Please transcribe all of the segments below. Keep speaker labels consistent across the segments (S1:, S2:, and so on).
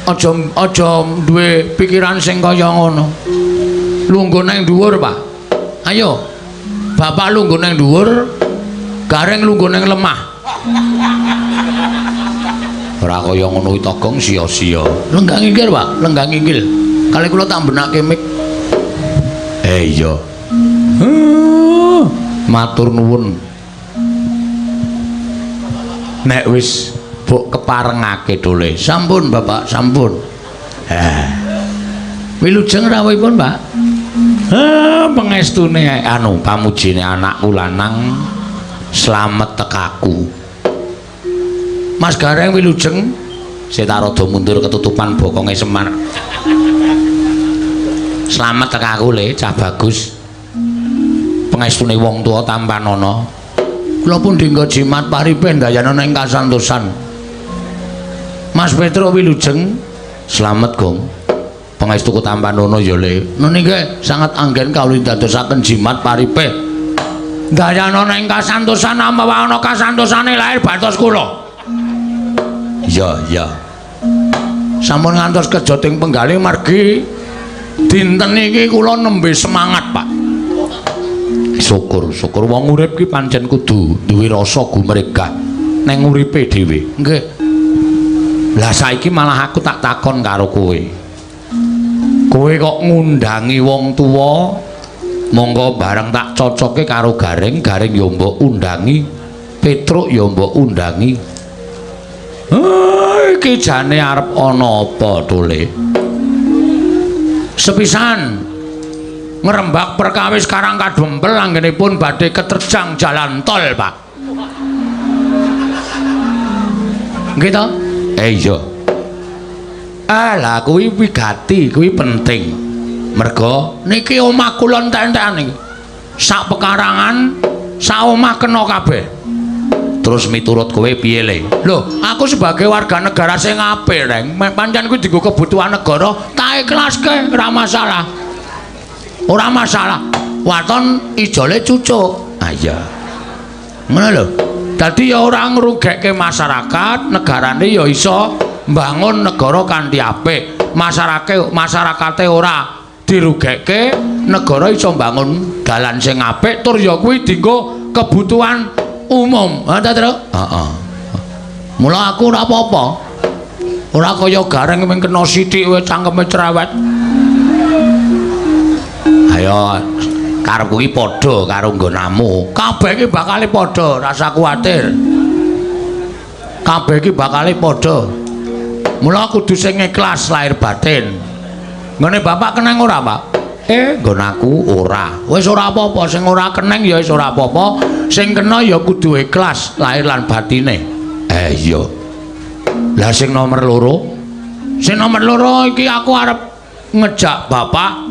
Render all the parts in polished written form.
S1: Aja aja duwe pikiran sing kaya ngono. Lungguh nang dhuwur, Pak. Ayo. Bapak lungguh nang dhuwur, Gareng lungguh nang lemah. Ora kaya ngono kuwi Togong sia-sia. Lenggah nginggil, Pak, lenggah nginggil. Kali kula tak benake mik. Eh iya. Matur nuwun. Nek wis mbok keparengake dole. Sampun, Bapak, sampun. Eh. Wilujeng rawuhipun, Pak. Pengestune anu pamujine anakku lanang slamet tekaku. Mas Gareng wilujeng. Seta rada mundur ketutupan bokonge Semar. Slamet tekaku le, cah bagus. Pengestune wong tuwa tampanana. Kula pun dinggo jimat paripe ndayana ing kasantosan. Mas Petro wilujeng. Slamet, Gong. Pangestuku tampanana ya, Le. Niki sangat anggen kawula dadosaken jimat paripe. Ndayana ing kasantosan amawa ana kasantosane lahir batos kula. Iya, iya. Sampun ngantos kejoting penggalih margi dinten iki kula nembe semangat, Pak. Syukur, syukur wong urip ki pancen kudu duwe rasa gumregah neng uripe dhewe. Nggih. Lah saiki malah aku tak takon karo kowe. Kowe kok ngundangi wong tuwa monggo bareng tak cocoke karo Gareng, Gareng ya mbok undangi, Petruk ya mbok undangi. Iki jane arep ana apa to, Le? Sepisan ngrembak perkawis Karang Kadempel anggenipun badhe keterjang jalan tol, Pak. Nggih to? Iya. Ah, lah kuwi wigati, kuwi penting. Merga niki omah kula entek-entekan iki. Sak pekarangan, sak omah kena kabeh. Terus miturut kowe piye, Le? Lho, aku sebagai warga negara sing apik, Reng. Mek pancen kuwi dienggo kebutuhan negara, tak ikhlaske, ora masalah. Ora masalah. Waton ijole cucuk. Ah iya. Ngono lho. Dadi ya ora ngrugekke masyarakat, negarane ya iso mbangun negara kanthi apik. Masyarakate masyarakate ora dirugekke, negara iso mbangun dalan sing apik tur ya kuwi dienggo kebutuhan umum. Ha ta, Tru? Heeh. Mula aku ora apa-apa. Ora kaya Gareng mung kena sithik wae cangkeme cerewet. Ayo karepku iki padha karo nggonamu. Kabeh iki bakale padha, rasa kuwatir. Kabeh iki bakale padha. Mula kudu sing ikhlas lahir batin. Nggone bapak keneng ora, Pak? Nggon aku ora. Wis ora apa-apa, sing ora keneng ya wis ora apa-apa. Sing kena ya kudu ikhlas lahir lan batine. Iya. Lah sing nomor loro? Sing nomor loro iki aku arep ngejak bapak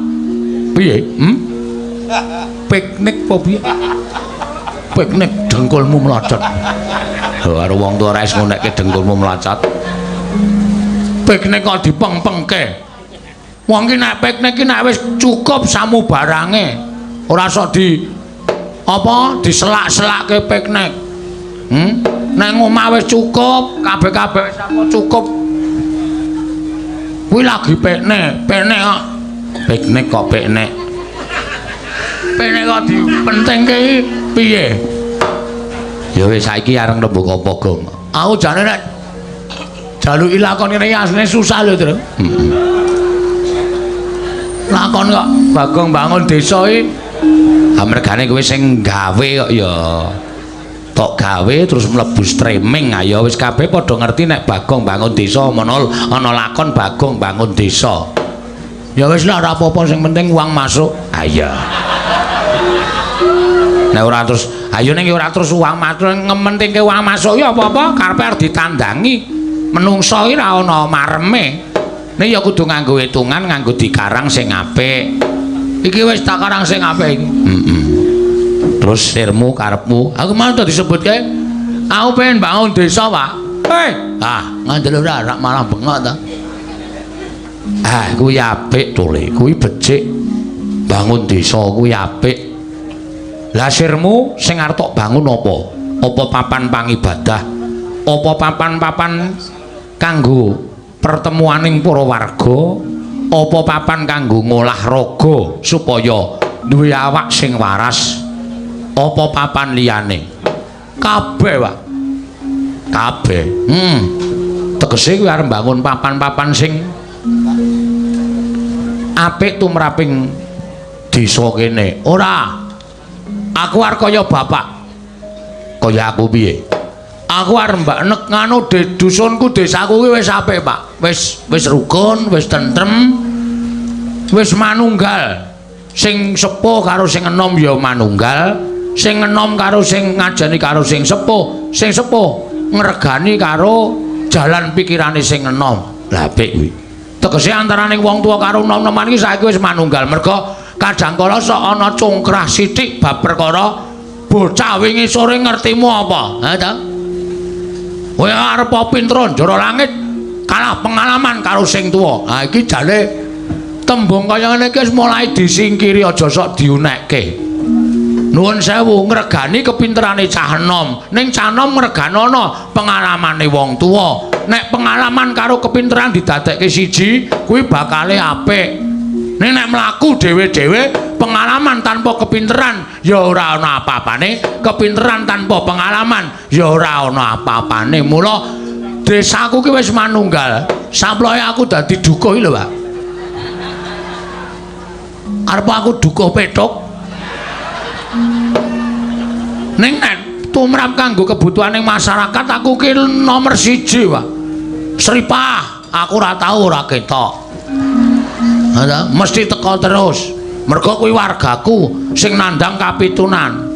S1: piye? Hmm? Piknik apa piye? Piknik dengkulmu mlocot. Lho karo wong tuwa ora wis ngonekke dengkulmu mlocot. Piknik kok dipeng-pengke. Wong ki nek piknik ki nek wis cukup samubarange. Ora sok di apa diselak-selakke piknik. Hmm? Nek omah wis cukup, kabeh-kabeh wis apa cukup. Kuwi lagi piknik, piknik kok. Piknik kok piknik. Piknik kok dipentingke iki piye? Ya wis saiki areng rembug apa, Gong? Aku jane nek jaluki lakon ngene iki asline susah lho, Tru. Heeh. Lakon kok Bagong bangun desa iki. Ha mergane kowe sing gawe kok ya. Tok gawe terus mlebu streaming, ayo wis kabeh padha ngerti nek Bagong bangun desa ana ana lakon Bagong bangun desa. Ya wis lah ora apa-apa sing penting uang masuk. Ha iya. Nek ora terus ayo ning ora terus uang masuk ngementingke uang masuk ya apa-apa karepe arep ditandangi. Menungso iki ora ana mareme. Nek ya kudu nganggo hitungan, nganggo dikarang sing apik. Iki wis tak karang sing apik iki. Heeh. Terus sirmu karepmu, aku mau to disebutke. Aku pengen bangun desa, Pak. Hei, ah, ngandel ora rak malah bengok ta. Ah, kuwi apik to, Le. Kuwi becik. Bangun desa kuwi apik. Lah sirmu sing arep tok bangun apa? Apa papan pangibadah? Apa papan-papan kanggo pertemuaning para warga, apa papan kanggo ngolah raga supaya duwe awak sing waras, apa papan liyane? Kabeh, Pak. Kabeh. Tegese kuwi arep mbangun papan-papan sing apik tumraping desa kene. Ora. Aku arep kaya bapak. Kaya aku piye? Aku arep mbak nek nganu de dusunku desaku kuwi wis apik, Pak. Wis wis rukun, wis tentrem, wis manunggal. Sing sepuh karo sing enom ya manunggal, sing enom karo sing ngajeni karo sing sepuh ngregani karo jalan pikirane sing enom. Lah apik kuwi. Tegese antaraning wong tuwa karo nom-noman iki saiki wis manunggal. Merga kadang kala sok ana congkrah sithik bab perkara bocah wingi sore ngertimu apa? Ha ta? Kowe arep pinter njara langit kalah pengalaman karo sing tuwa. Ha iki jane tembung kaya ngene iki wis mulai disingkiri, aja sok diunekke. Nuwun sewu, ngregani kepinterane cah enom, ning cah enom ngreganono pengalamane wong tuwa. Nek pengalaman karo kepinteran didadekke siji, kuwi bakale apik. Ning nek mlaku dhewe-dhewe, pengalaman tanpa kepinteran ya ora ana apa-apane, kepinteran tanpa pengalaman ya ora ana apa-apane. Mula desaku ki wis manunggal. Samploke aku dadi dukuh iki lho, Pak. Arep aku dukuh pethuk. Ning nek tumrap kanggo kebutuhaning masyarakat aku ki nomor 1, Pak. Sripah, aku ora tau ora ketok. Ha mesti teka terus. Mergo kuwi wargaku sing nandang kapitunan.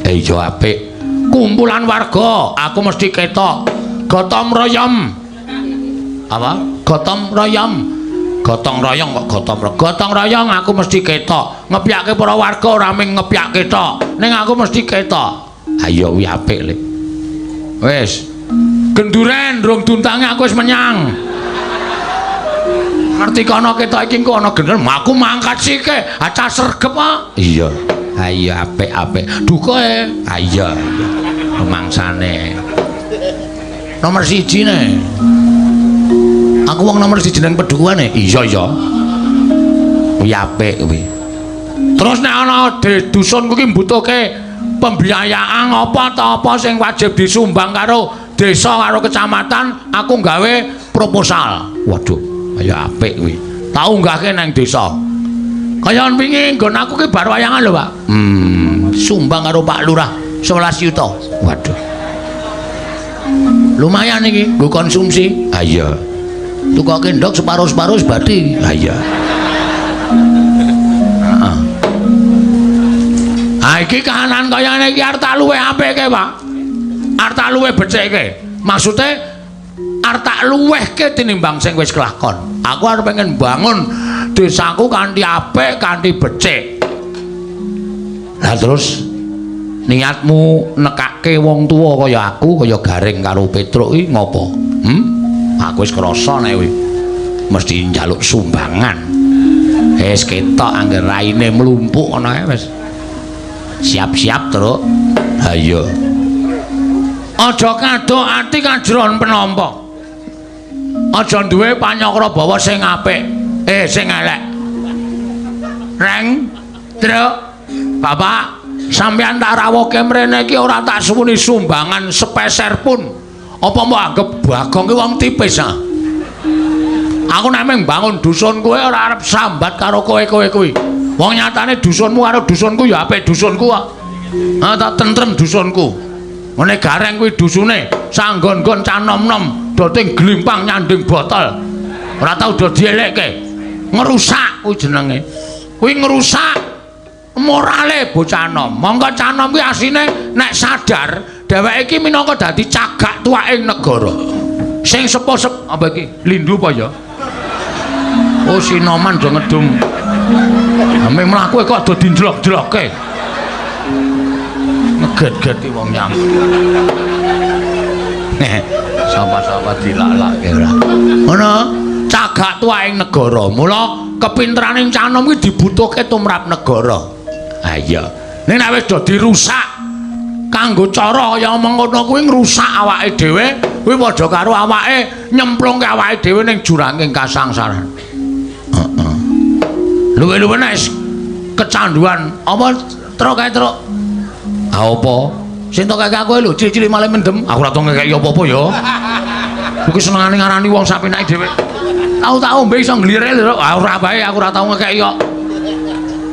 S1: Iya apik. Kumpulan warga, aku mesti ketok. Gotong royom. Apa? Gotong royom. Gotong royong kok gotong royong. Gotong royong aku mesti ketok. Ngepyake para warga ora mung ngepyake tok. Ning aku mesti ketok. Ayo kuwi apik, Le. Wis. Genduren rung duntange aku wis menyang. Ngerti kono ketok iki engko ana gendel, aku mangkat sike, acah sregep kok. Iya. Ayo apik-apik. Dukoe. Ha iya. Rumangsane. Nomor 1 ne. Aku wong nomor 1 nang pedukuhane. Iya iya. Kuwi apik kuwi. Terus nek ana dusunku ki mbutuhke pembiayaan apa ta apa sing wajib disumbang karo desa karo kecamatan, aku gawe proposal. Waduh, kaya apik kuwi. Tak unggahke nang desa. Kaya wingi nggon aku ki bar wayangan lho, Pak. Sumbang karo Pak Lurah 11 yuta. Waduh. Lumayan iki nggo konsumsi. Ha iya. Tukoke ndok separo-separo wis bathi. Ha iya. Heeh. Ha iki kahanan kaya ngene iki arep tak luwih apike, Pak. Arep tak luwih becikke. Maksude arep tak luwihke tinimbang sing wis kelakon. Aku arep pengen bangun desaku kanthi apik, kanthi becik. Lah terus niatmu nekake wong tuwa kaya aku, kaya Gareng karo Petruk iki ngopo? Aku wis krasa nek kuwi mesti njaluk sumbangan. Wis ketok angger raine mlumpuk ngono ae wis. Siap-siap, Truk. Ha iya. Aja kadok ati kajron penampa. Aja duwe panyakra bawa sing apik, sing elek. Reng, Truk, Bapak, sampeyan tak rawuhke mrene iki ora tak suwuni sumbangan sepeser pun. Apa mbok anggep Bagong ki wong tipis ah? Aku nek mung bangun dusun kowe ora arep sambat karo kowe-kowe kuwi. Wong nyatane dusunmu karo dusunku ya apik dusunku kok. Ha tak tentrem dusunku. Ngene Gareng kuwi dusune sanggon-gon cah nom-nom do ting glimpang nyanding botol. Ora tau do dielekke. Ngerusak kuwi jenenge. Kuwi ngerusak morale bocah nom. Mongko cah nom kuwi asline nek sadar dheweke iki minangka dadi cagak tuwaking negara. Sing sepuh apa iki? Lindu apa ya? Oh sinoman do ngedum. Ame mlaku kok do dinjlok-jlokke. Ngeget-geti wong nyang. Sapa-sapa dilalake ora. Ngono, cagak tuwaing negara. Mula kepinteraning cah nom kuwi dibutuhke tumrap negara. Ha iya. Ning nek wis do dirusak kanggo cara kaya mengkono kuwi ngrusak awake dhewe, Kuwi padha karo awake nyemplungke awake dhewe ning juranging kasangsaran. Heeh. Luwe-luwe nek kecanduan apa truk kae truk. Ha apa? Sing tok kaya aku lho, cilik-cilik malah mendem. Aku ora tau ngekeki apa-apa ya. Kuwi senengane ngarani wong sapenake dhewe. Tau tak ombe iso nglire lho. Ah ora bae aku ora tau ngekeki kok.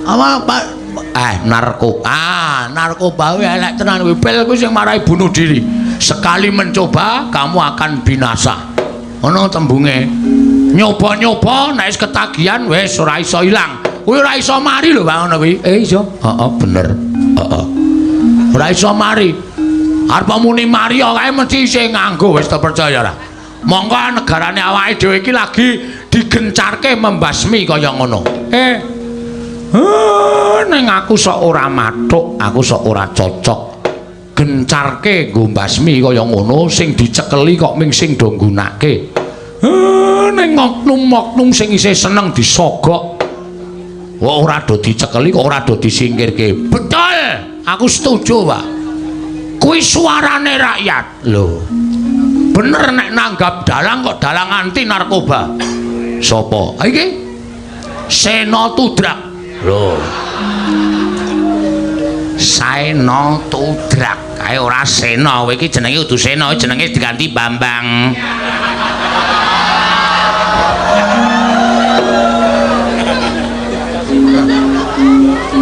S1: Apa Pak? Narkoba. Ah, narkoba kuwi elek tenan kuwi. Pil kuwi sing marai bunuh diri. Sekali mencoba kamu akan binasa. Ngono tembunge. Nyoba-nyoba nek wis ketagihan wis ora iso ilang. Kuwi ora iso mari lho Pak ngono kuwi. Iso. Heeh, bener. Heeh. Ora iso mari. Arep muni mari kae mesti isih nganggo wis terpercaya ora. Mongko negarane awake dhewe iki lagi digencarke membasmi kaya ngono. Ning aku sok ora mathuk, aku sok ora cocok. Gencarke nggo mbasmi kaya ngono sing dicekeli kok ming sing do nggunake. Ning oknum-oknum sing isih seneng disogok. Kok ora do dicekeli kok ora do disingkirke. Betul, aku setuju, Pak. Kuwi suarane rakyat. Lho. Bener nek nanggap dalang kok dalang anti narkoba. Sopo? Ha iki? Sena Tudrak. Lho. Sena Tudrak. Kae ora Sena, kowe iki jenenge kudu Sena, jenenge diganti Bambang.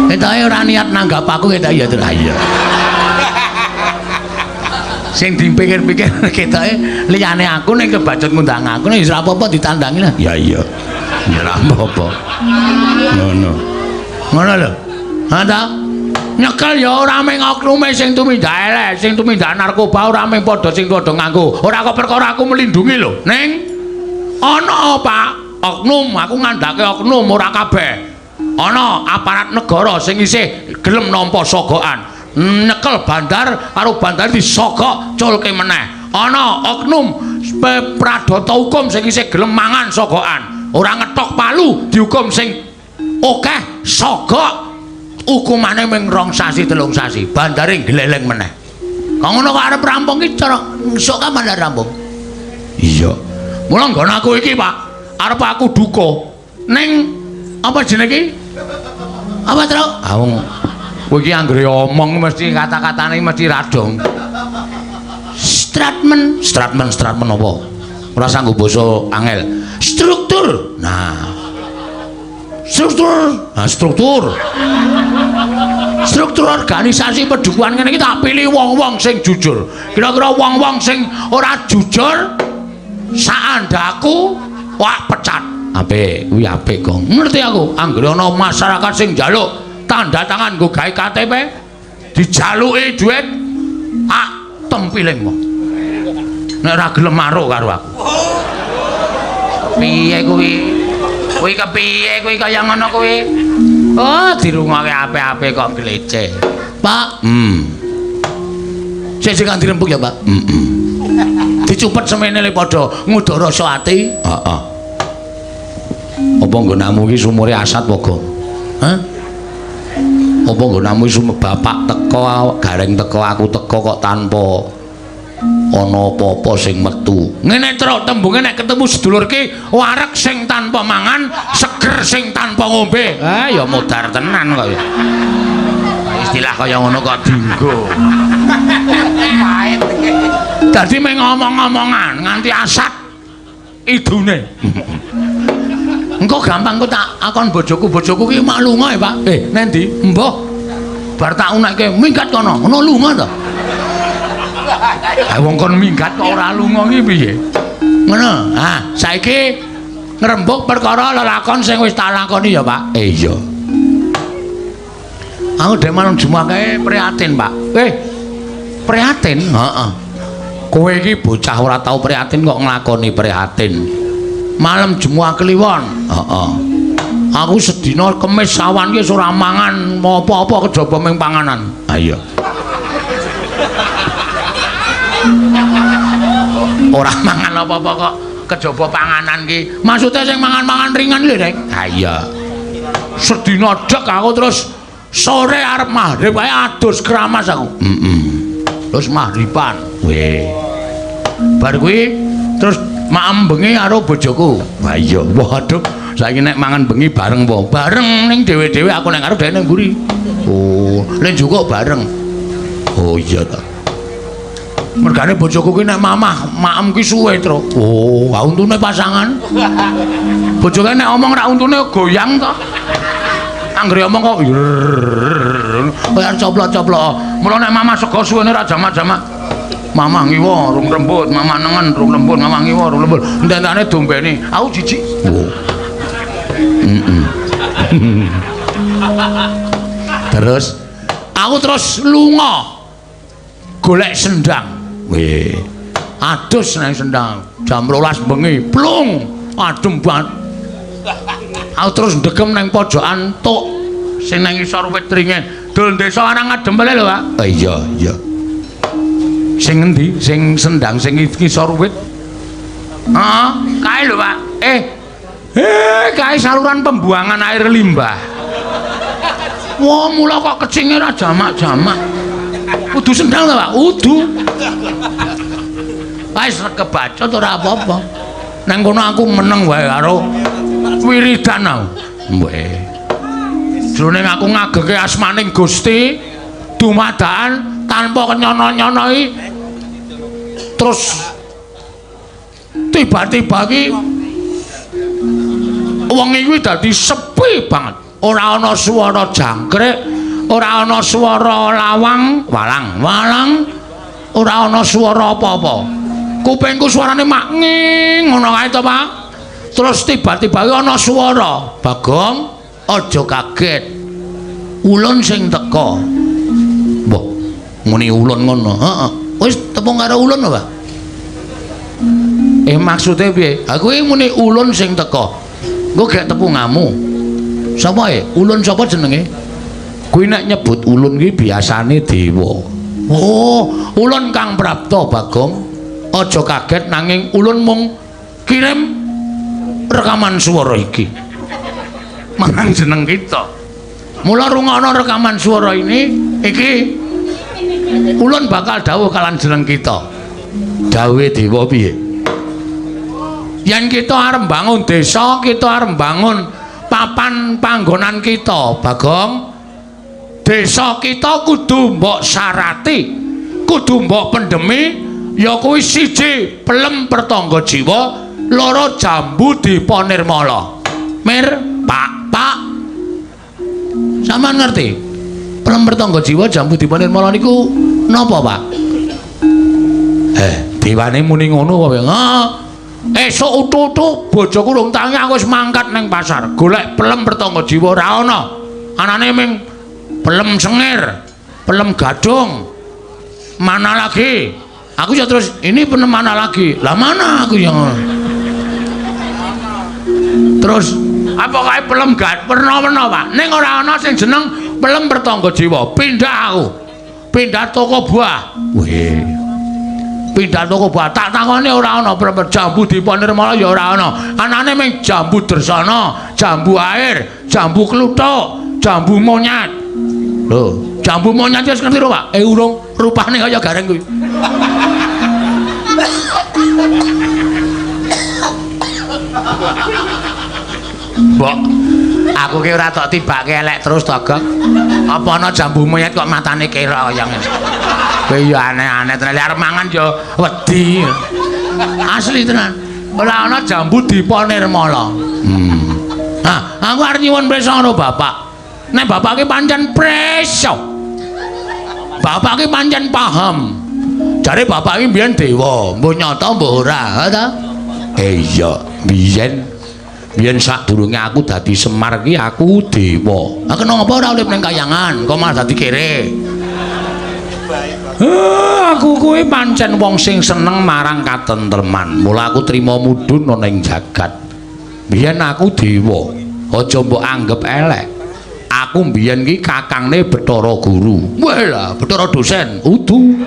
S1: Ketoke ora niat nanggap aku ketok ya, Tru. Iya. Sing dipikir-pikir ketoke liyane aku ning kebacut ngundang aku ning wis ora apa-apa ditandangi lah. Ya iya. Ya ora apa-apa. Ngono. Ngono lho. Ha ta? Nyekel ya ora mung oknume sing tumindak elek, sing tumindak narkoba ora mung padha sing padha nganggo. Ora kok perkara aku melindungi lho. Ning ana Pak, oknum, aku ngandhake oknum ora kabeh. Ana aparat negara sing isih gelem nampa sogokan. Nyekel bandar karo bandar disogok culke meneh. Ana oknum pradata hukum sing isih gelem mangan sogokan. Ora ngetok palu dihukum sing akeh sogok hukumane mung 2 sasi 3 sasi. Bandare gleleng meneh. Kok ngono kok arep rampung iki cara esuk kapan arep rampung? Iya. Mula nggon aku iki, Pak, arep aku duka ning apa jenenge iki? Apa, Truk? Ah wong kowe iki anggere omong mesti kata-katane mesti radong. Stratmen, stratmen, stratmen apa? Ora sanggup basa angel. Struktur. Nah. Struktur. Nah, struktur. Struktur organisasi pedukuhan ngene iki tak pilih wong-wong sing jujur. Kira-kira wong-wong sing ora jujur saandaku wah pecat. Apik, kuwi apik, Gong. Ngerti aku, anggere ana masyarakat sing njaluk tanda tangan nggo gawe KTP, dijaluki duit, ah tempiling wong. Nek ora gelem maruk karo aku. Piye kuwi? Kuwi kepiye kuwi kaya ngono kuwi? Oh, dirungokke apik-apik kok gleceh. Pak, Sik sing dirembug ya, Pak. Heeh. Dicupet semene le padha ngudha rasa ati. Heeh. Apa nggonamu iki sumure asat apa, Gong? Hah? Apa nggonamu iki bapak teko, gareng teko, aku teko kok tanpa ana apa-apa sing metu. Ngene truk tembunge nek ketemu sedulur ki wareg sing tanpa mangan, seger sing tanpa ngombe. Ah ya modar tenan kok ya. Istilah kaya ngono kok dinggo. Dadi mung ngomong-ngomongan nganti asat idune. Engko gampang kok tak akon bojoku, bojoku ki mak lunga ya, Pak. Nendi? Mbah. Bar tak unekke minggat kono. Ngono lunga to. Ha wong kon minggat kok ora lunga ki piye? Ngono. Ah, saiki ngrembug perkara lelakon sing wis tak lakoni ya, Pak. Iya. Aku dhewe malam Jumat kae prihatin, Pak. Prihatin? Heeh. Kowe iki bocah ora tau prihatin kok nglakoni prihatin. Malam Jumat Kliwon. Heeh. Aku sedina Kemis awan ki wis ora mangan apa-apa kejaba ming panganan. Ha iya. Ora mangan apa-apa kok kejaba panganan ki. Maksude sing mangan-mangan ringan lho, Rek. Ha iya. Sedina dek aku terus sore arep maghrib ae adus keramas aku. Heeh. Terus maghriban. Weh. Bar kuwi terus maem bengi karo bojoku. Wah iya, waduh, saiki nek mangan bengi bareng apa? Bareng ning dhewe-dhewe, aku ning ngarep dhewe ning mburi. Oh, nek njukuk bareng. Oh iya ta. Mergane bojoku ki nek mamah maem ki suwe, Tru. Oh, ha untune pasangan. Bojoke nek omong rak untune goyang to. Anggere omong kok kaya coplok-coplok. Mula nek mamah sego suwene ra jamak-jamak. Mamah ngiwa rung lembut, mamah nengen rung lembut, mamah ngiwa rung lembut. Ententane dombene. Aku jijik. Oh. Terus aku terus lunga golek sendang. Weh. Adus nang sendang jam 12 bengi, plung, adem banget. Aku terus ndegem nang pojokan tuk sing nang isor wit ringin. Dul desa arang adem bale lho, Pak. Oh, iya, iya. Sing endi? Sing sendang sing ngisor wit. Heeh, kae lho, Pak. Kae saluran pembuangan air limbah. Wah, mula kok kecinge ra jamak-jamak. Kudu sendang ta, Pak? Kudu. Wis kebacut ora apa-apa. Nang kono aku meneng wae karo wiridan aku. Weh. Jroning aku ngageke asmaning Gusti dumadakan tanpa kenyono-nyono iki terus tiba-tiba iki wengi kuwi dadi sepi banget. Ora ana swara jangkrik, ora ana swara lawang, walang, walang, ora ana swara apa-apa. Kupingku suarane mak nging ngono kae to, Pak. Terus tiba-tiba ana swara, "Bagong, aja kaget. Ulun sing teka." Mbah, muni ulun ngono. Heeh. Wis tepung karo ulun apa? Maksude piye? Aku iki muni ulun sing teka. Engko gek tepungamu. Sapa e? Ulun sapa jenenge? Kuwi nek nyebut ulun kuwi biasane dewa. Oh, ulun Kang Prapta, Bagong. Aja kaget nanging ulun mung kirim rekaman swara iki marang jeneng kita. Mula rungokno rekaman swara ini iki ulun bakal dawuh kalan jeneng kita. Dawuhe dewa piye? Yen kita arep bangun desa, kita arep bangun papan panggonan kita, Bagong. Desa kita kudu mbok syarati, kudu mbok pendemi, ya kuwi siji pelem pertangga jiwa, loro jambu dipa nirmala. Mir, Pak, Pak. Sampeyan ngerti? Pelem pertangga jiwa jambu dipa nirmala niku napa, Pak? Dewane muni ngono apa piye? Heeh. Esuk utu-utu bojoku rung tangi aku wis mangkat ning pasar, golek pelem pertangga jiwa ora ana. Anane ming pelem sengir, pelem gadung. Mana lagi? Aku ya terus ini pelem mana lagi? Lah mana aku yang terus apa kae pelem gad werna-werna, Pak. Ning ora ana sing jeneng pelem pertangga jiwa. Pindah aku. Pindah toko buah. Weh. Pindah toko buah. Tak takoni ora ana pelem jambu dipa nirmala ya ora ana. Anane ming jambu dresana, jambu air, jambu kluthuk, jambu monyet. Lho, jambu monyet wis ngerti lho, Pak? Urung, rupane kaya gareng kuwi. Mbok, aku ki ora tok tibake elek terus to, Gok. Apa ana jambu monyet kok matane kera kaya ngene. Kowe ya aneh-aneh tenan, arep mangan ya wedi. Asli tenan. Ora ana jambu dipa nirmala. Nah, aku arep nyuwun pirsa karo bapak. Nek bapak ki pancen preso. Bapak ki pancen paham. Jare bapak ki mbiyen dewa, mbuh nyata mbuh ora, ha ta? Iya, biyen sadurunge aku dadi Semar ki aku dewa. Ha kenapa ora urip ning kayangan, kok malah dadi kere? Aku kuwi pancen wong sing seneng marang katentreman. Mula aku trima mudhun ana ing jagat. Biyen aku dewa, aja mbok anggep elek. Aku mbiyen ki kakangne Bathara Guru. Wah lah, Bathara dosen, udu.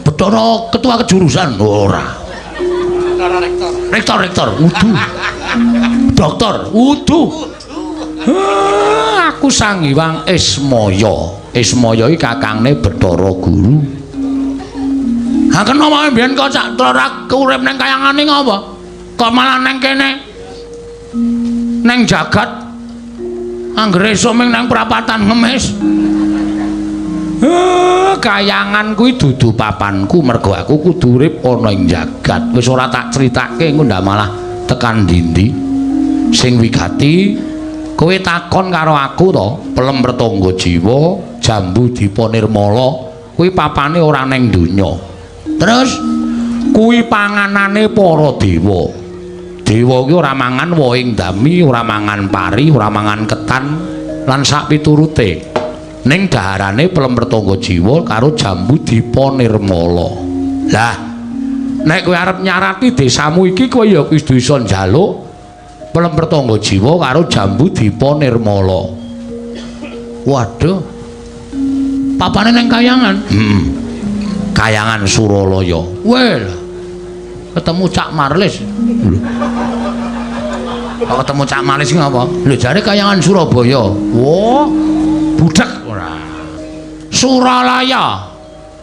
S1: Bathara ketua kejurusan, ora.
S2: Bathara rektor.
S1: Rektor, udu. Dokter, udu. Aku Sang Hyang Ismaya. Ismaya iki kakangne Bathara Guru. Ha kena wae mbiyen kok cak ora urip nang kayangane ngopo? Kok malah nang kene? Nang jagat anggere esuk ming nang prapatan ngemis. Kayangan kuwi dudu papanku mergo aku kudu urip ana ing jagat. Wis ora tak critake engko ndak malah tekan ndi-ndi. Sing wigati kowe takon karo aku to, pelem Pertangga Jiwa, Jambu Dipa Nirmala, kuwi papane ora neng donya. Terus kuwi panganane para dewa. Dewa kuwi ora mangan wohing dami, ora mangan pari, ora mangan ketan lan sak piturute. Ning daharane pelem Pertangga Jiwa karo Jambu Dipa Nirmala. Lah, nek kowe arep nyarati desamu iki kowe ya kudu iso njaluk pelem Pertangga Jiwa karo Jambu Dipa Nirmala. Waduh. Papane nang kayangan. Heeh. Kayangan Suralaya. Weh. Ketemu Cak Marlis. Lho. Kok ketemu Cak Marlis ngapa? Lho jare kayangan Surabaya. Wah, budek ora. Suralaya.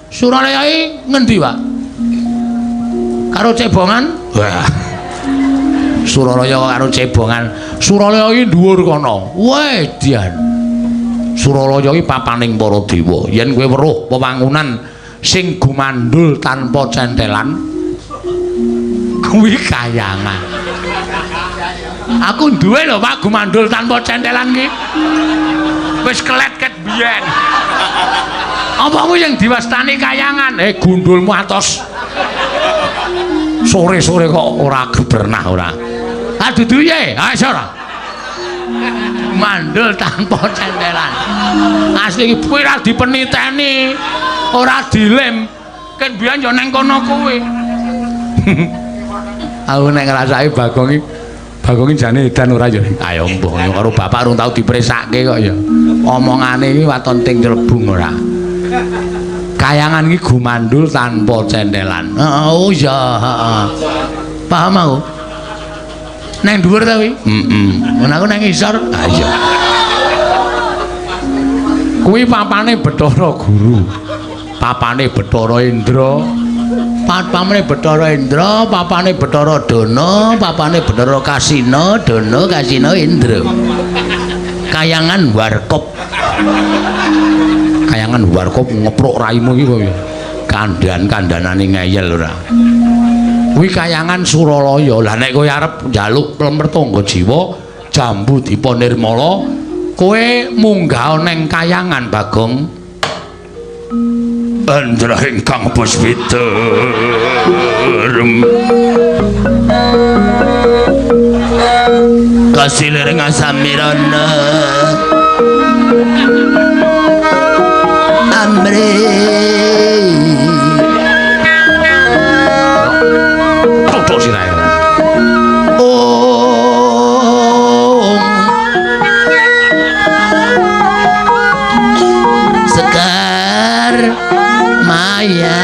S1: Suralaya iki ngendi, Pak? Karo cebongan? Wah. Suralaya karo cebongan. Suralaya iki dhuwur kono. Weh, dian. Suralaya iki papaning para dewa. Yen kowe weruh wewangunan sing gumandul tanpa centelan, kuwi kayangan. Aku duwe lho, Pak, gumandul tanpa centelan ki. Wis kelet ket biyen. Apa kuwi yang diwastani kayangan? Gundulmu atos. Sore-sore kok ora gebernah ora. Ah dudu ye, ha iso ora. Mandul tanpa centelan. Asli iki kuwi ora dipeniteni, ora dilem. Ken biyen yo nang kono kuwi. Aku nek ngrasake Bagong iki, Bagong iki jane edan ora ya. Ayo mbuh karo bapak urung tau dipresake kok ya. Omongane iki waton ting celebung ora. Kayangan iki gumandul tanpa centelan. Heeh, oh iya, heeh. Paham aku? Nang dhuwur ta kuwi? Heeh. Mun aku nang ngisor. Ha iya. Kuwi papane Bathara Guru. Papane Bathara Indra. Papane Bathara Indra, papane Bathara Dana, papane Bathara Kasina, Dana Kasina Indra. Kayangan Warkop. Kayangan Warkop ngeprok raimu iki kok ya. Kandhan-kandhanane ngeyel ora. Kuwi kayangan Suralaya. Lah nek kowe arep njaluk pelem Pertangga Jiwa, Jambu Dipa Nirmala, kowe munggah neng kayangan Bagong. Andra ingkang puspita
S3: kasilir ngasamirana amri
S1: tutuk sirahe.
S3: Om sekar maya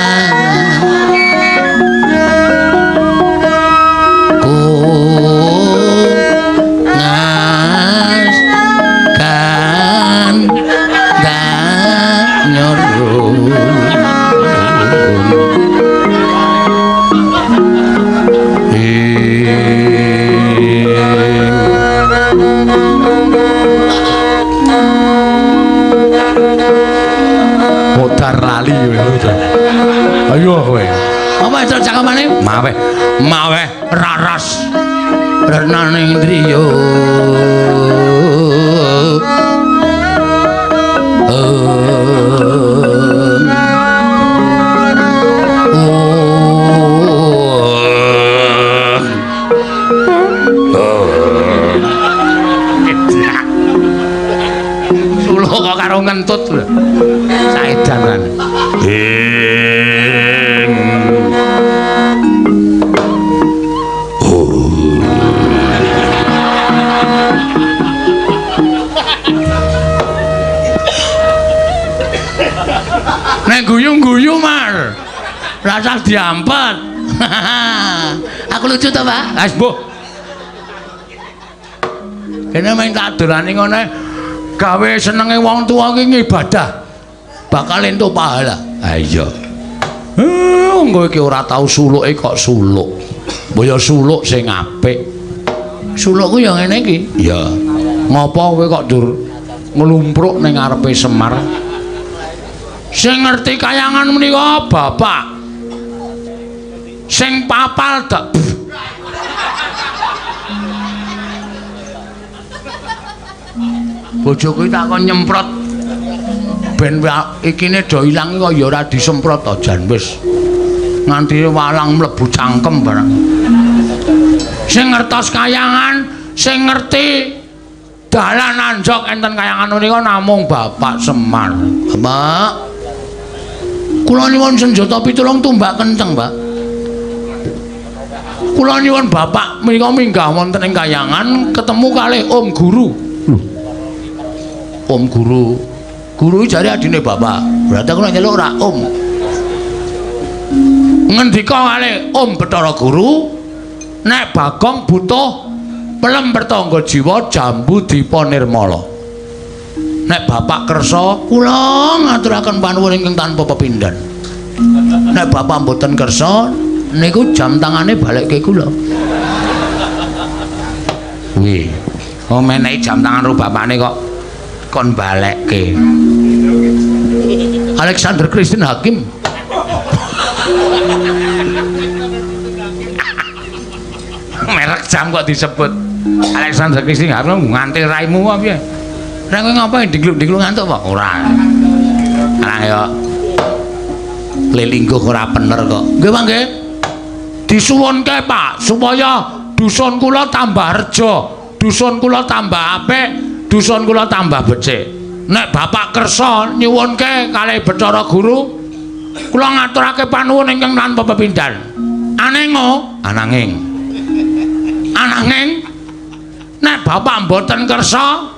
S3: ku ngas kan danyorun
S1: Modar lali kowe. Ayo kowe. Apa itu cakepane? Maweh, maweh raras. Renaning indriya. Sulo kok karo ngentut lho. Saedan.
S3: Ing
S1: Nek guyu-guyu Mar. Rasah diampet.
S3: Aku lucu to, Pak?
S1: Wis mbuh. Kene mung tak dolani ngono gawe senenge wong tuwa ki ngibadah. Bakal entuk pahala. Ha iya. Kowe iki ora tau suluke kok suluk. Mbok ya suluk sing apik. Sulukku ya ngene iki. Iya. Ngopo kowe kok dur nglumpruk ning ngarepe Semar? Sing ngerti kayangan menika bapak. Sing papal dak. Bojoku tak kon nyemprot ben ikine do ilang kok ya ora disemprot to jan wis. Nganti walang mlebu cangkem barang. Sing ngertos kayangan, sing ngerti dalan anjok enten kayangan menika namung Bapak Semar. Bapak, kula nyuwun senjata pitulung tumbak kenceng, Pak. Kula nyuwun Bapak menika minggah wonten ing kayangan ketemu kalih Om Guru. Lho. Om Guru. Guru jare adine Bapak. Berarti aku nek nyeluk ora Om. Ngendika kalih Om Bathara Guru, nek Bagong butuh pelem pertangga jiwa jambu dipa nirmala. Nek Bapak kersa, kula ngaturaken panuwun ingkang tanpa pepindhan. Nek Bapak mboten kersa, niku jam tangane balekke kula. Wih, oh menehi jam tangan ro bapakne kok kon balekke. Alexander Christine Hakim. Merek jam kok disebut Alexander Christine Hakim nganti raimu apa piye? Nek kowe ngapain digluk-digluk ngantuk apa? Ora. Arang ya lelingguh ora bener kok. Nggih, Pak nggih. Disuwunke, Pak, supaya dusun kula tambah reja, dusun kula tambah apik, dusun kula tambah becik. Nek Bapak kersa nyuwunke kalih Bathara Guru, kula ngaturake panuwun ingkang tanpa pepindhan. Anengo, ananging. Ananging nek Bapak mboten kersa,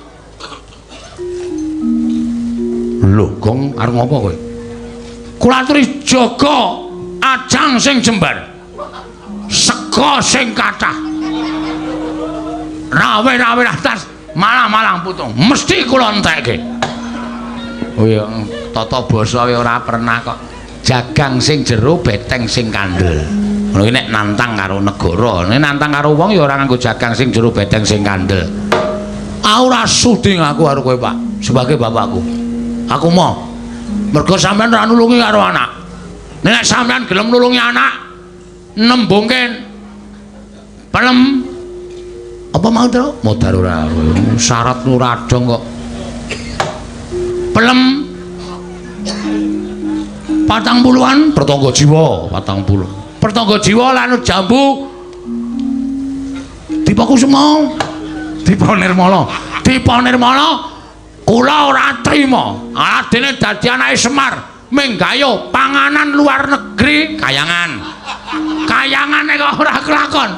S1: lho, Gong arep ngopo kowe? Kula aturi jaga ajang sing jembar. Sega sing kathah. Rawe-rawe atas malang-malang putung mesti kula entekke. Oh iya, tata basa ora pernah kok. Jagang sing jero, beteng sing kandel. Ngono iki nek nantang karo negara, nek nantang karo wong ya ora nganggo jagang sing jero, beteng sing kandel. Aku ora sudi ngaku karo kowe, Pak, sebagai bapakku. Aku mau. Mergo sampean ora nulungi karo anak. Nek sampean gelem nulungi anak, nembungke pelem apa mau to? Modar ora. Syarat ora dong kok. Pelem 40-an pertangga jiwa, 40. Pertangga jiwa lan jambu Dipa Kusuma, Dipa Nirmala, Dipa Nirmala kula ora trima. Aladene dadi anake Semar menggayo panganan luar negeri kayangan. Kayangane kok ora kelakon.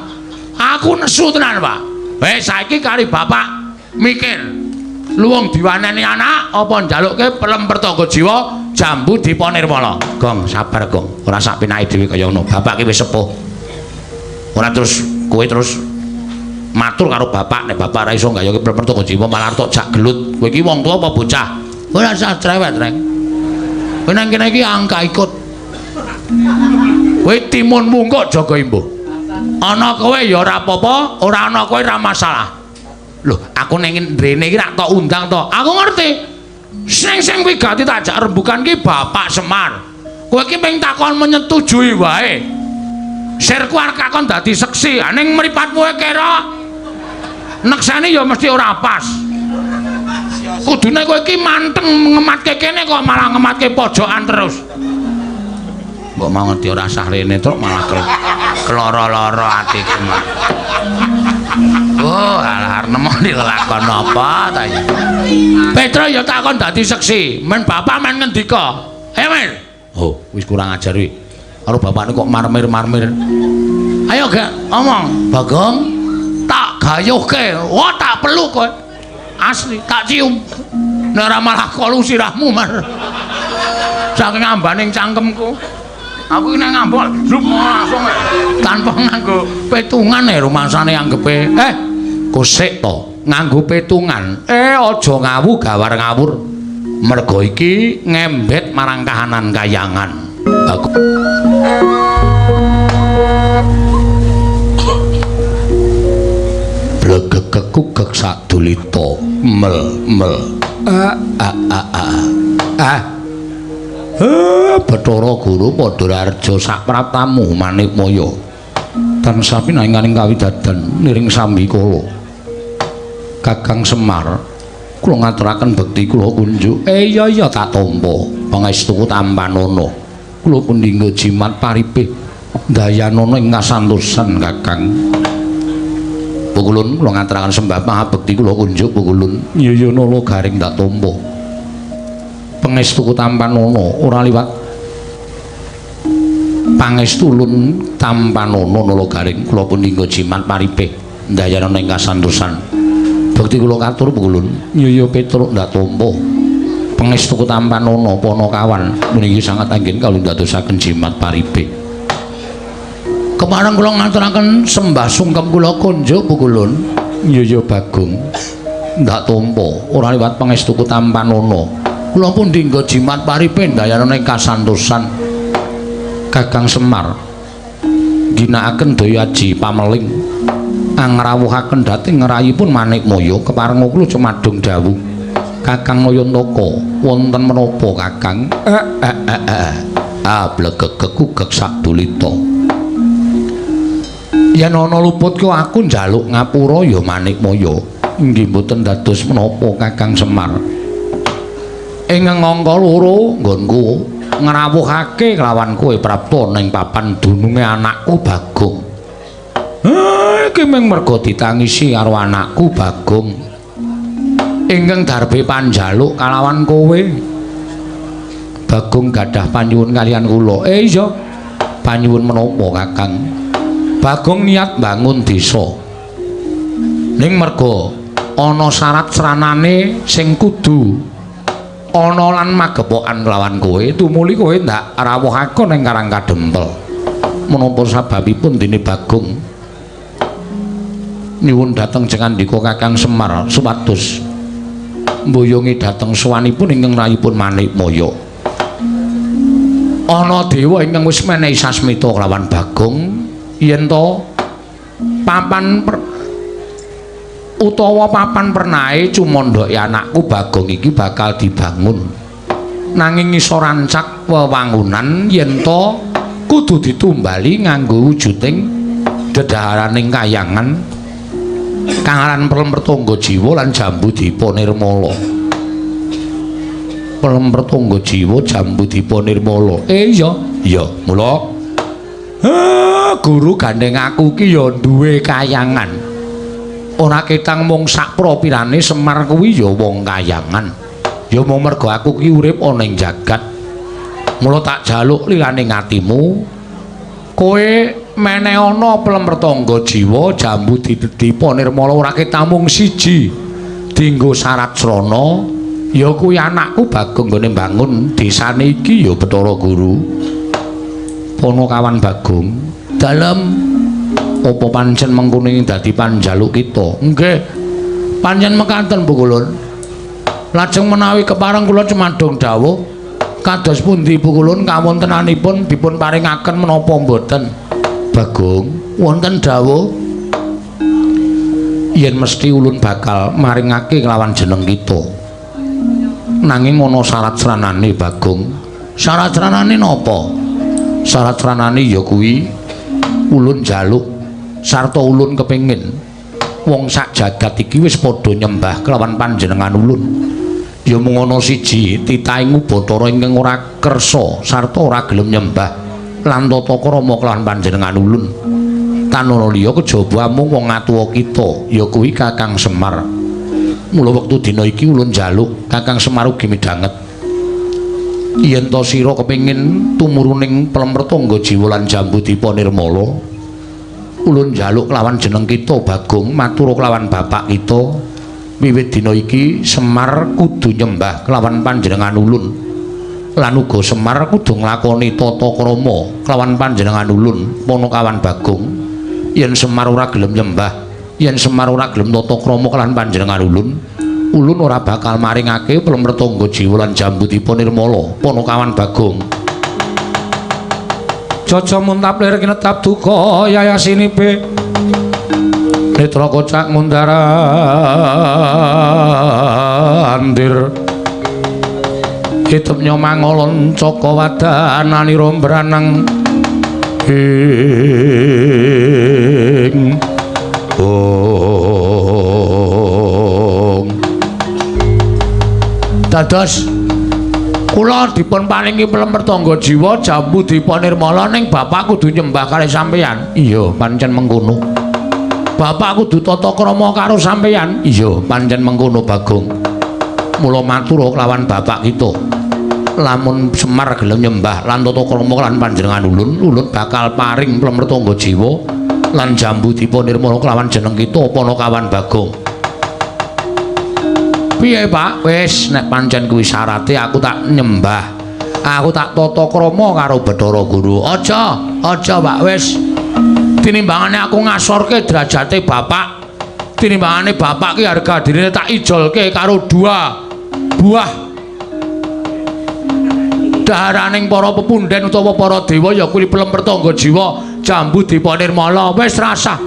S1: Aku nesu tenan, Pak. Wis saiki kari bapak mikir. Luwung diwaneni anak apa njalukke pelem pertangga jiwa jambu Dipa Nirmala. Gong, sabar, Gong. Ora sak penake dhewe kaya ngono. Bapak ki wis sepuh. Ora terus kowe terus matur karo bapak nek bapak ora iso nggayoke pelem pertangga jiwa malah tok jak gelut. Kowe iki wong tuwa apa bocah? Ora usah cerewet, Reng. Kowe nang kene iki angka ikut. Kowe timun mungkuk jaga imbuh. Ana kowe ya ora apa-apa, ora ana kowe ora masalah. Loh, aku ning rene iki rak tok undang to. Aku ngerti. Sing wigati tak jak rembukan ki Bapak Semar. Kowe iki mung takon menyetujui wae. Sirku arep kakon dadi seksi, ning mripatmu kira nekseni ya mesti ora pas. Kudune kowe iki manteng ngematke kene kok malah ngematke pojokan terus. Mbok mau ngerti ora sah rene truk malah keloro-loro atiku. Oh, alah arep nemoni lelakon apa ta iki. Petro ya takon dadi seksi, men bapak men ngendika. Ayo men. Oh, wis kurang ajar kuwi. Karo bapakne kok marmir-marmir. Ayo gak omong, Bagong, tak gayuhke. Wah, tak peluk kowe. Asli, tak cium. Nek ora malah kolu sirahmu, Mar. Saking ambaning cangkemku. Aku iki nek ngambok blup langsung tanpa nganggo petungan rumangsane anggepe. Kosek to nganggo petungan. Aja ngawu gawar ngawur. Mergo iki ngembet marang kahanan kayangan. Aku blegegekugek sadulita mel mel a a a a a. Bathara Guru padha raharja sapraptamu Manikmaya tansah pinanganing kawidadan niring sambikala. Kakang Semar, kula ngaturaken bekti kula kunjuk. Iya iya tak tampa pangestuku tampanana. Kula pundhingga jimat paripih dayanana ing kasantosan Kakang. Pukulun kula ngaturaken sembah pangabekti kula kunjuk pukulun. Iya iya nala garing tak tampa. Pangestuku tampanana ora liwat pangestu ulun tampanana nala garing kula pundhingga jimat paripih dayanana ing kasantosan. Bekti kula katur pukulun. Iya iya Petruk ndak tampa. Pangestuku tampanana Panakawan puniki sangat anggen kawula ndadosaken jimat paripih. Kepareng kula ngaturaken sembah sungkem kula kunjuk pukulun. Iya iya Bagong ndak tampa ora liwat pangestuku tampanana. Kula pundhingga jimat paripih dayanana ing kasantosan. Kakang Semar ginakaken daya aji pameling angrawuhaken dhateng ngrayipun Manikmaya keparenga kula cumadung dawuh. Kakang Nayantaka wonten menapa Kakang? Ah blegegekugek sadulita. Yen ana luput ku aku njaluk ngapura ya Manikmaya. Inggih mboten dados menapa Kakang Semar. Ing angka loro nggonku ngrawuhake kelawan kowe prapta ning papan dununge anakku Bagong. Iki mung merga ditangisi karo anakku Bagong. Ingkang darbe panjaluk kalawan kowe. Bagong gadah panyuwun kaliyan kula. Iya. Panyuwun menapa Kakang? Bagong niat bangun desa. Ning merga ana syarat sranane sing kudu ana lan magepokan kelawan kowe, tumuli kowe ndak rawuhake ning Karang Kadempel. Menapa sababipun dene Bagong nyuwun dhateng jengandika Kakang Semar supados mboyongi dhateng sowanipun ingkang rayipun Manikmaya. Ana dewa ingkang wis menehi sasmita kelawan Bagong yen to papan utawa papan pernahe cumandhake anakku Bagong iki bakal dibangun. Nanging iso rancak wewangunan yen to kudu ditumbali nganggo wujuding dedaharaning kayangan kang aran Pelem Pertangga Jiwa lan Jambu Dipa Nirmala. Pelem Pertangga Jiwa Jambu Dipa Nirmala. Iya, iya, mula guru gandeng aku ki ya duwe kayangan. Ora ketang mung sak propirane Semar kuwi ya wong kayangan. Ya mung merga aku ki urip ana ing jagat. Mula tak jaluk lilane atimu. Kowe meneh ana Pelem Pertangga Jiwa Jambu Dipa Nirmala ora ketang mung siji. Dinggo syarat srana ya kuwi anakku Bagong nggone mbangun desane iki ya Bathara Guru. Panakawan Bagong, dalem apa pancen mengkono ing dadi panjaluk kita? Nggih. Pancen mekaten Pukulun. Lajeng menawi kepareng kula cumadung dawuh kados pundi Pukulun kawontenanipun dipun paringaken menapa mboten? Bagong, wonten dawuh yen mesti ulun bakal maringake kelawan jeneng kita. Nanging ana syarat sranane Bagong. Syarat sranane napa? Syarat sranane ya kuwi ulun jaluk sarta ulun kepengin wong sak jagat iki wis padha nyembah kelawan panjenengan ulun. Ya mung ana siji titahing Bathara ingkang ora kersa sarta ora gelem nyembah lan tata krama kelawan panjenengan ulun. Tanana liya kejaba amung wong atuwa kita ya kuwi Kakang Semar. Mula wektu dina iki ulun njaluk Kakang Semar ugi midhanget yen ta sira kepengin tumuruning Pelem Pertangga Jiwa lan Jambu Dipa Nirmala, ulun njaluk kelawan jeneng kita Bagong matur kelawan bapak kita wiwit dina iki Semar kudu nyembah kelawan panjenengan ulun lan uga Semar kudu nglakoni tata krama kelawan panjenengan ulun. Panakawan Bagong, yen Semar ora gelem nyembah, yen Semar ora gelem tata krama kelawan panjenengan ulun, ulun ora bakal maringake Pelem Pertangga Jiwa lan Jambu Dipa Nirmala. Panakawan Bagong. Jaja muntap lir kinetap duka yayasinipe. Netra kocak mundar andir. Hitep nyomangolon caka wadananira mbranang ing ong. Dados kula dipun paringi plemer tangga jiwa jambu dipa nirmala ning bapak kudu nyembah kalih sampeyan. Iya, pancen mengkono. Bapak kudu tata krama karo sampeyan. Iya, pancen mengkono Bagong. Mula matur kelawan bapak kita. Lamun Semar gelem nyembah lan tata krama lan panjenengan ulun, ulun bakal paring plemer tangga jiwa lan jambu dipa nirmala kelawan jeneng kita Panakawan Bagong. Piye Pak? Wis nek pancen kuwi syarate aku tak nyembah. Aku tak tata krama karo Bathara Guru. Aja, aja Pak, wis. Tinimbangane aku ngasorke derajate bapak. Tinimbangane bapak ki harga dirine tak ijolke karo dua buah daharaning para pepunden utawa para dewa ya kuwi plemer tangga jiwa jambu dipa nirmala. Wis rasah.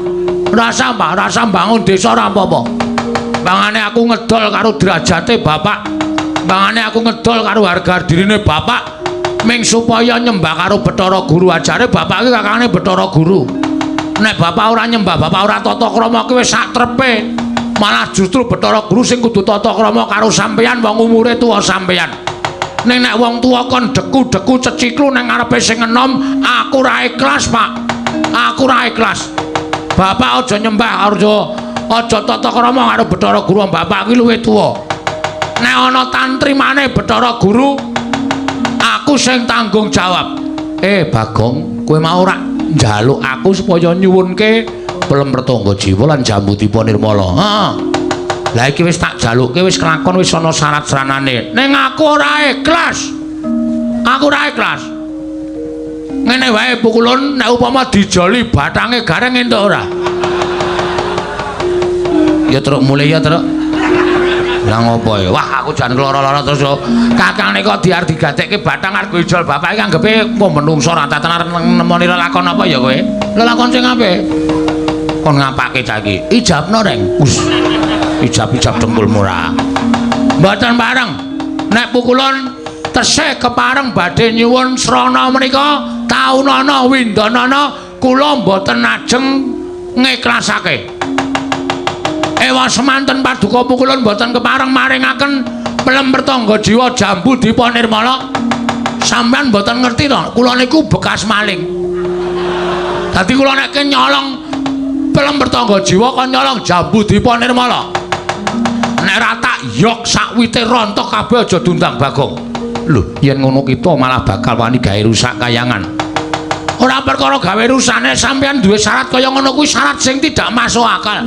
S1: Rasah Pak, rasah bangun desa ora apa-apa. Bangane aku ngedol karo derajate bapak, bangane aku ngedol karo harga dirine bapak, ming supaya nyembah karo Bathara Guru. Ajare bapak iki kakangane Bathara Guru. Nek bapak ora nyembah, bapak ora tata krama ki wis sak trepe. Malah justru Bathara Guru sing kudu tata krama karo sampeyan wong umure tuwa sampeyan. Ning nek wong tuwa kon deku-deku ceciklu nang ngarepe sing enom, aku ora ikhlas, Pak. Aku ora ikhlas. Bapak aja nyembah, aja tata krama karo Bathara Guru, bapak iki luwih tuwa. Nek ana tantrimane Bathara Guru, aku sing tanggung jawab. Bagong, kowe mau ora njaluk aku supaya nyuwunke plemer tangga jiwa lan jambu dipa nirmala. Heeh. Lah iki wis tak jalukke, wis kelakon, wis ana syarat saranane. Ning aku ora ikhlas. Aku ora ikhlas. Ngene wae pukulun nek upama dijoli bathange gareng entuk ora? Ya truk mulih ya truk. Lah ngopo ya? Wah aku jan lara-lara terus yo. Kakangne kok diar digatekke bathang arep ijol bapak iki anggepe apa menungso ora tenan nemoni lelakon apa ya kowe? Lelakon sing apik. Kon ngapake cah iki? Ijabno reng. Us. Ijab-ijab dengkulmu ora. Mboten pareng. Nek pukulun tesih kepareng badhe nyuwun srana menika taunana windanana kula mboten ajeng ngiklasake. Ewa semanten paduka pukulun mboten kepareng maringaken plemer tangga jiwa jambu dipa nirmala. Sampeyan mboten ngerti to, kula niku bekas maling. Dadi kula nek nyolong plemer tangga jiwa kon nyolong jambu dipa nirmala. Nek ra tak yok sakwite rontok kabeh aja diundang Bagong. Lho, yen ngono kita malah bakal wani gawe rusak kayangan. Ora perkara gawe rusane, sampeyan duwe syarat kaya ngono kuwi syarat sing tidak masuk akal.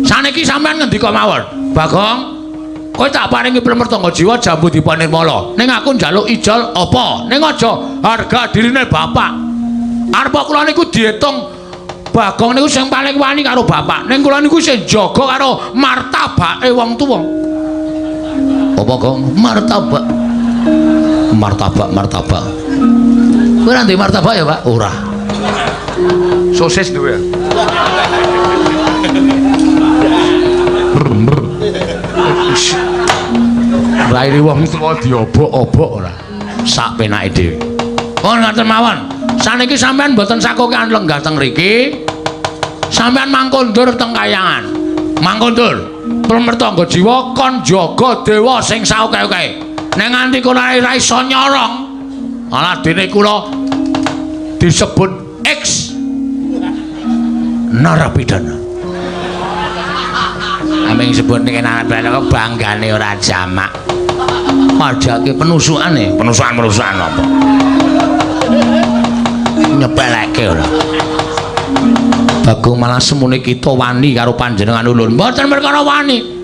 S1: Saniki sampean ngendika mawon, Bagong, kowe tak paringi plemer tangga jiwa jambu dipa nirmala. Ning aku njaluk ijol apa? Ning aja harga dirine bapak. Arep kula niku diitung Bagong niku sing paling wani karo bapak. Ning kula niku sing jaga karo martabake wong tuwa. Apa, Gong? Martabak. Martabak, martabak. Kowe ora duwe martabak ya, Pak? Ora.
S2: Sosis duwe.
S1: Raine wong tuwa diobok-obok ora. Sak penake dhewe. Oh ngaten mawon. Saniki sampean mboten sakokean lenggah teng mriki. Sampean mangkondur teng kayangan. Mangkondur. Plemer tangga jiwa kon jaga dewa sing saoke-oke. Nek nganti kono ora iso nyorong, malah dene kula disebut X narapidana. Aming sebut ning narapidana kok banggane ora jamak. Pajake penusukane, penusukan-penusukan apa? Nyepeleke ora. Bagong malah semune kita wani karo panjenengan ulun. Mboten perkara wani.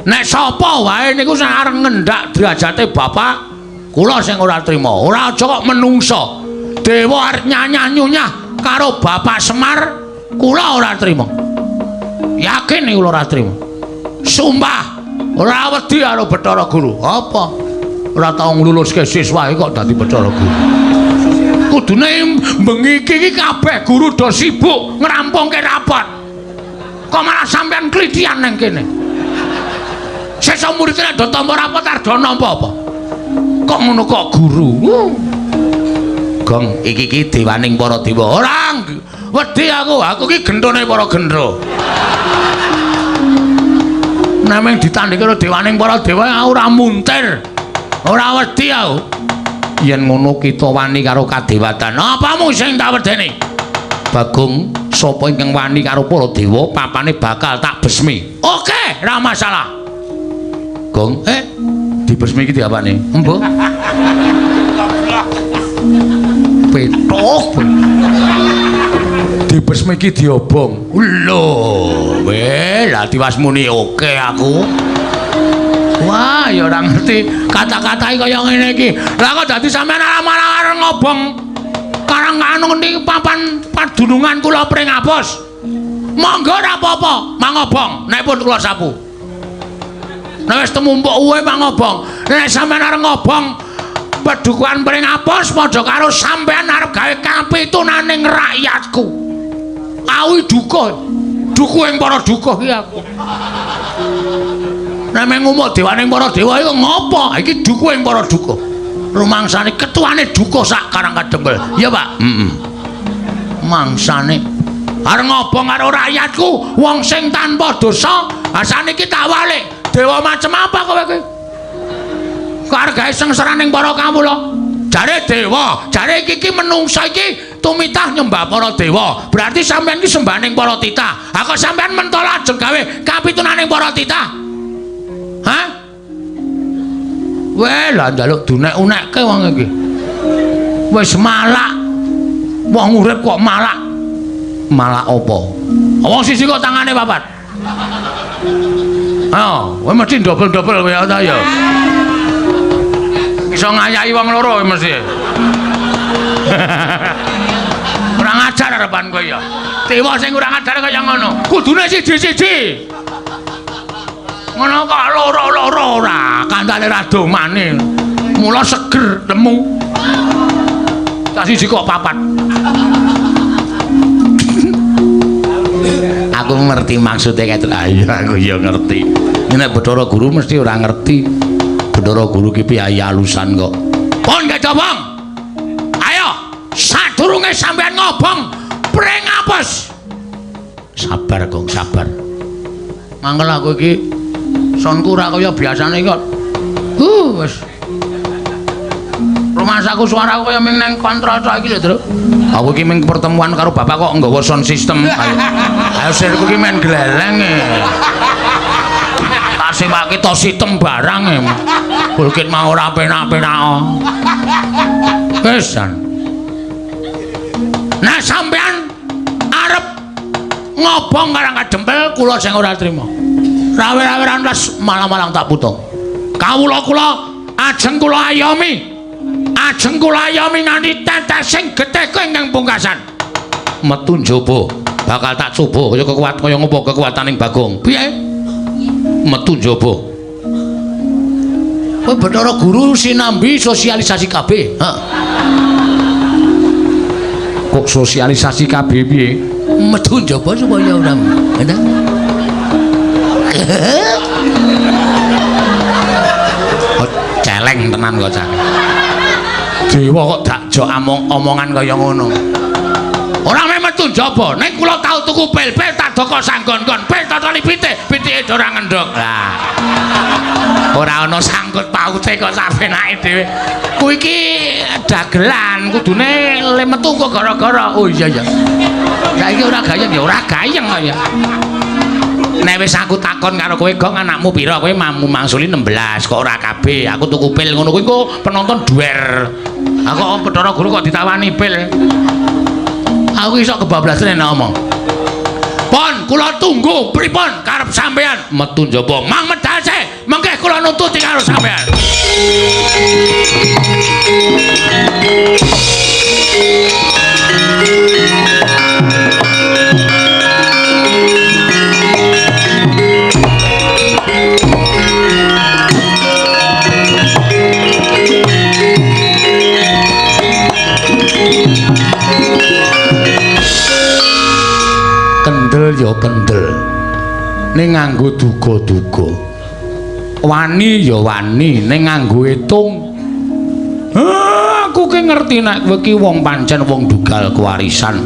S1: Nek sapa wae niku sing arep ngendak derajate bapak, kula sing ora trima. Ora aja kok menungsa. Dewa arep nyanyah-nyunyah karo Bapak Semar, kula ora trima. Yakin nek kula ora trima. Sumpah, ora wedi karo Bathara Guru. Apa? Ora tau ngluluske siswa kok dadi Bathara Guru. Kudune bengi iki kabeh guru do sibuk ngrampungke rapot. Kok malah sampean klithian nang kene. Sesuk murid nek do tampa rapot arep do nampa apa? Kok ngono kok guru? Gong, iki iki dewaning para dewa. Ora wedi aku, aku iki gendhone para gendro. Nameng ditandhingi karo dewaning para dewa aku ora muntir. Ora wedi aku. Yen ngono kita wani karo kadewatan. Apamu sing tak wedeni? Bagong, sapa ingkang wani karo para dewa, papane bakal tak besmi. Oke, ora masalah. Gong, dibesmi iki diapane? Embuh. Petok. Dibesmi iki diobong. Lho, weh, lah tiwas muni oke aku. Wah, ya ora ngerti kata-katae kaya ngene iki. Lah kok dadi sampean malah arep ngobong karang anu ngendi papan padunungan kula Pringapus. Monggo ora apa-apa, mangobong nek pun kula sapu. Nek wis temumpuk uwe mangobong. Nek sampean arep ngobong pedukuhan Pringapus padha karo sampean arep gawe kapitunaning rakyatku. Awi dukuh. Dukuh ing para dukuh iki aku. Nek ngumuk dewaning para dewa iku ngopo? Iki dukuh ing para dukuh. Rumangsane ketuane dukuh sak Karang Kadempel. Iya, Pak? Heeh. Mangsane arep ngobong karo rakyatku, wong sing tanpa dosa, saniki tak walik. Dewa macem apa kowe iki? Kok arep gawe sengsaraning para kawula? Jare dewa, jare iki iki menungsa iki tumitah nyembah para dewa. Berarti sampean iki sembahaning para titah. Ha kok sampean mentol ajeng gawe kapitunaning para titah? Hah? Weh, lah njaluk dunek-unekke wong iki. Wis malak. Wong urip kok malak. Malak apa? Wong siji kok tangane papat. Oh, kowe mesti dobel-dobel kowe ta ya. Iso ngayahi wong loro kowe mesti. Kurang ajar arepan kowe ya. Dewa sing kurang ajar kaya ngono. Kudune siji-siji. Ngono kok loro-loro ora, kandhane ra domane. Mula seger lemu. Tak siji kok papat. Aku ngerti maksude kae. Ayo aku ya ngerti. Nek Bathara Guru mesti ora ngerti. Bathara Guru ki piye alusan kok. Pun kecobong. Ayo, sadurunge sampean ngobong Pringapus. Sabar, Gong, sabar. Mangkel aku iki sonku ora kaya biasane kok. Wis. Rumasaku suaraku kaya ming nang kontrol tok iki lho, Tru. Aku iki ming pertemuan karo bapak kok nggawa sound system. Ayo. Ayo sirku iki men gleleng e. Tak sewake to sitem barang e. Bukit mau ora penak-penak. Wis. Nah sampean arep ngobong Karang Kadempel kula sing ora trima. Rawe-raweran les malang-malang tak putung. Kawula kula ajeng kula ayomi. Ajeng kula ayomi nganti tetesing getihku ingkang pungkasan. Metu njaba bakal tak coba kaya kekuat kaya ngopo kekuataning Bagong. Piye? Metu njaba. Kowe Bathara Guru sinambi sosialisasi KB. Heeh. Kok sosialisasi KB piye? Metu njaba supaya ora. Oh, celeng tenan kok cah. Dewa kok dakjok omongan kaya ngono. Ora meh metu njaba, nek kula tau tuku pil-pil tak doko sanggon-gon, pil totoli pitik, pitike ora ngendhog. Lah. Ora ana sangkut paute kok sapenake dhewe. Kuwi iki dagelan, kudune le metu kok gara-gara. Oh iya iya. Saiki ora gayeng ya, ora gayeng kok ya. Nek wis aku takon karo kowe, Gong, anakmu pira? Kowe mamu mangsuli 16 kok ora kabeh. Aku tuku pil ngono kuwi kok penonton duwer. Aku kok Bathara Guru kok ditawani pil. Aku iso kebablasan nek ngomong. Pon, kula tunggu pripun karep sampean metu njaba. Mang medal se, mengke kula nututi karo sampean. Ning nganggo duga-duga. Wani ya wani ning nganggo etung. Aku ki ngerti nek kowe ki wong pancen wong dugal kewarisan.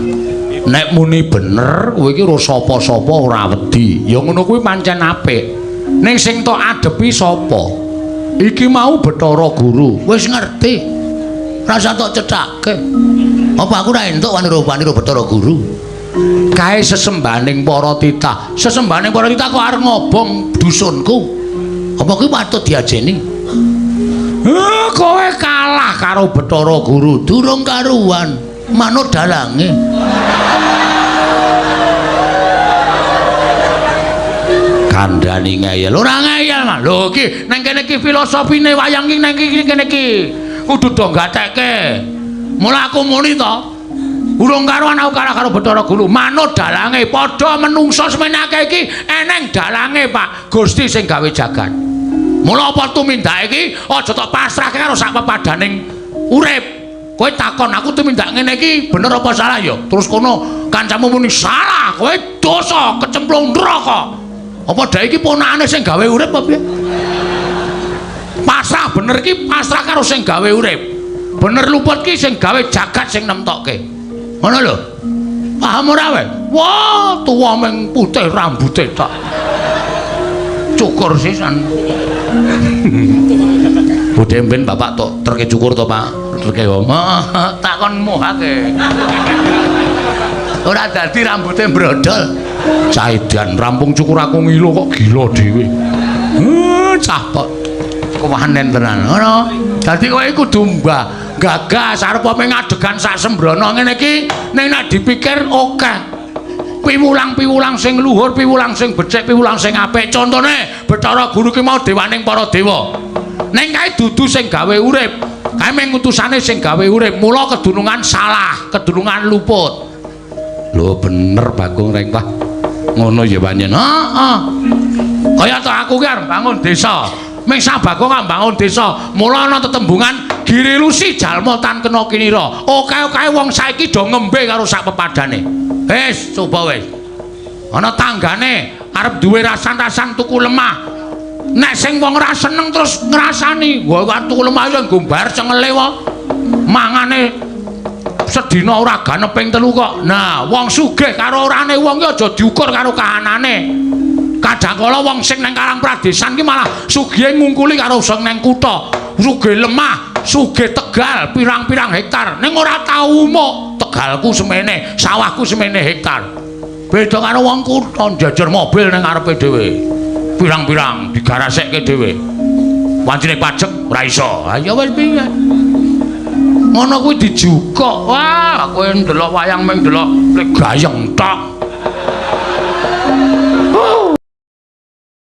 S1: Nek muni bener kowe iki ora sapa-sapa ora wedi. Ya ngono kuwi pancen apik. Ning sing tok adepi sapa? Iki mau Bathara Guru.
S3: Wis ngerti. Rasa tok cethake. Apa aku ora entuk wani-wani Bathara Guru?
S1: Kae sesembahaning para titah. Sesembahaning para titah kok arep ngobong dusunku.
S3: Apa kuwi patut diajeni?
S1: Kowe kalah karo Bathara Guru.
S3: Durung karuan, manut dalange.
S1: Kandhani ngeyel. Ora ngeyel, Mas. Lho iki nang kene iki filosofine wayang iki nang kene iki. Kudu do gatekke. Mula aku muni to. Urung karuan aku kalah karo Bathara Guru. Manut dalange padha menungsa semenake iki eneng dalange, Pak. Gusti sing gawe jagat. Mula apa tumindake iki aja tok pasrahke karo sak pepadaning urip. Kowe takon aku tumindak ngene iki bener apa salah ya? Terus kono kancamu muni salah, kowe dosa kecemplung neraka. Apa dhae iki ponakane sing gawe urip apa piye? Pasrah bener iki pasrah karo sing gawe urip. Bener luput ki sing gawe jagat sing nemtokke. Ngono lho. Paham ora kowe? Wah, tuwa meng putih rambute tok. Cukur sisan. Budhe mben bapak tok terke cukur to, Pak? Terke yo. Takon muhake. Ora dadi rambute brodol. Cah edan rampung cukur aku ngilo kok gila dhewe. Cah kok kewanen tenan. Ngono. Dadi kowe kudu mbah gagas arep ngadegan sak sembrono ngene iki ning nek dipikir akeh. Piwulang-piwulang sing luhur, piwulang sing becik, piwulang sing apik. Contone Bathara Guru ki mau dewaning para dewa. Ning kae dudu sing gawe urip. Kae mung utusane sing gawe urip. Mula kedunungan salah, kedunungan luput. Lho bener Bagong Rengkah. Ngono ya pancen. Heeh. Kaya to aku ki arep bangun desa. Ming sak Bagong arep bangun desa. Mula ana tetembungan girilusi jalma tan kena kinira. Oke-oke wong saiki do ngembe karo sak pepadane. Wis coba wis. Ana tanggane arep duwe rasan-rasan tuku lemah. Nek sing wong ora seneng terus ngrasani, wah tuku lemah ya nggo bayar cengele wae. Mangane sedina ora ganep ping 3 kok. Nah, wong sugih karo orane wong ki aja diukur karo kahanane. Kadang kala wong sing nang Karang Pradesan ki malah sugihe ngungkuli karo sing nang kutha. Sugih lemah, sugih Tegal pirang-pirang hektar. Ning ora tau umuk. Tegalku semene, sawahku semene hektar. Beda karo wong kutha njajar mobil nang ngarepe dhewe. Pirang-pirang digarasekke dhewe. Wancine pajek ora iso. Ha ya wis piye? Ngono kuwi dijukuk. Wah, kowe ndelok wayang mung ndelok gayeng tok.